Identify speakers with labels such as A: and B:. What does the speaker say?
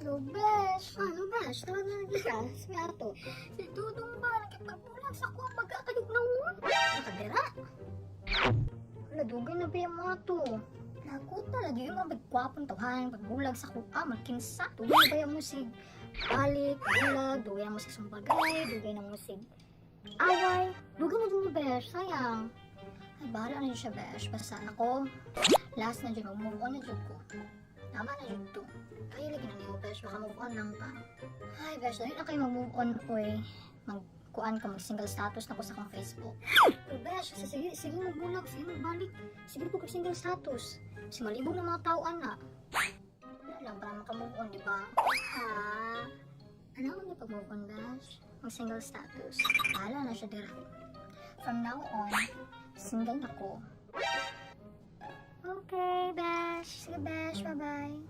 A: Hello, Besh. Ano, Besh? Tawag na lagi ka. Sige ato. Si Dudong ba? Nakipagbulag sa ko. Pagkakayog na mo. Nakadira. Wala, dugay na ba yung mga to? Nakuta lagi yung mga gwapong tawhan, pagbulag sa kuha, magkinsa. Dugay na ba yung musig? Balik, bulag, dugay na musig sumbagay, dugay na musig away. Dugay na dun mo, Besh. Sayang. Ay, bahala na yun siya, Besh. Basta ako, last na dyan, mag-move on na dyan ko. Tama na dyan to. Kaya lagi na niyo, Besh. Baka move on lang pa. Ay, Besh, dahil na kayo mag-move on ko eh. Mag-kuan ka, mag-single status na ko sa akong Facebook. Pero Besh, sa sige, sige magbulag, sige magbalik. Sige po single status. Kasi malibog ng mga tao, ana. Wala lang, para makamove on, di ba? Ah, ano mo pag move on, Besh? Mag-single status. Bahala na siya dira. From now on, single na ko. Okay, Besh. Sige, Besh. Bye-bye.